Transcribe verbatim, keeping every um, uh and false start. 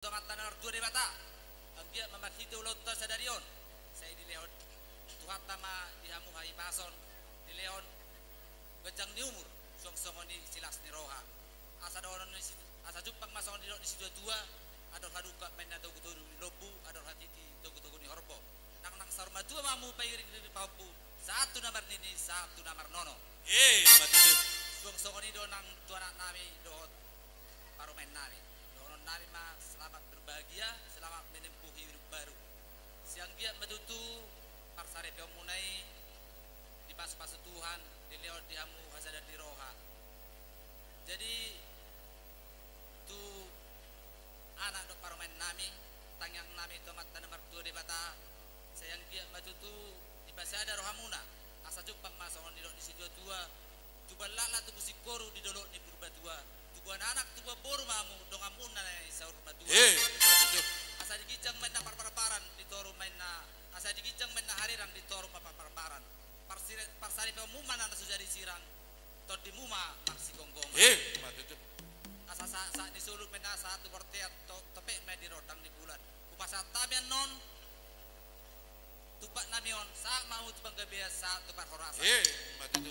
tu Amanta na martua Debata, anggiat ma marhite ulaonta sadari on, sai dilehon Tuhanta ma di hamu hahipason, dilehon ganjang ni umur, suang songon i silas ni roha. Asa dohonon ni si-, asa jumpang ma songon nidok ni situatua: Andor hadungka ma inna togutogu ni lombu, andor hatiti togutogu ni horbo. Nang, nang saur matua ma hamu pairing-iring pahompu, sahat tu na marnini, sahat tu na marnono. Emma tutu. Suang songon i do nang tu anaknami dohot parumaennami. Dohononnami ma selamat berbahagia, selamat menempuh hidup baru. Sai anggiat ma tutu parsaripeonmuna i dipasupasu Tuhan, dilehon di hamu hasadaon ni roha. Jadi, tu anak dohot parumaennami, tangiangnami tu Amanta na martua Debata, sai anggiat ma tutu dipasada rohamuna, asa jumpang ma songon nidok ni situatua: Tubuan laklak, tubu singkoru di dolok ni Purbatua, tubuan anak, tubuan boru ma hamu, donganmuna na i saur matua. Emma tutu. Asa di ginjang ma inna parparparan, di toru ma inna, asa di ginjang ma inna harirang, di toru ma parparparan. Parsire-, parsaripeonmuna na so jadi sirang, tondimu ma marsigomgoman. Emma tutu. Asa sa-, sahat ni solu ma inna sahat tu bontean, to-, topet ma di rondang ni bulan. Hupasahat hami annon tumpaknami on, sahat ma hamu tu panggabean, sahat tu parhorasan. Emma tutu.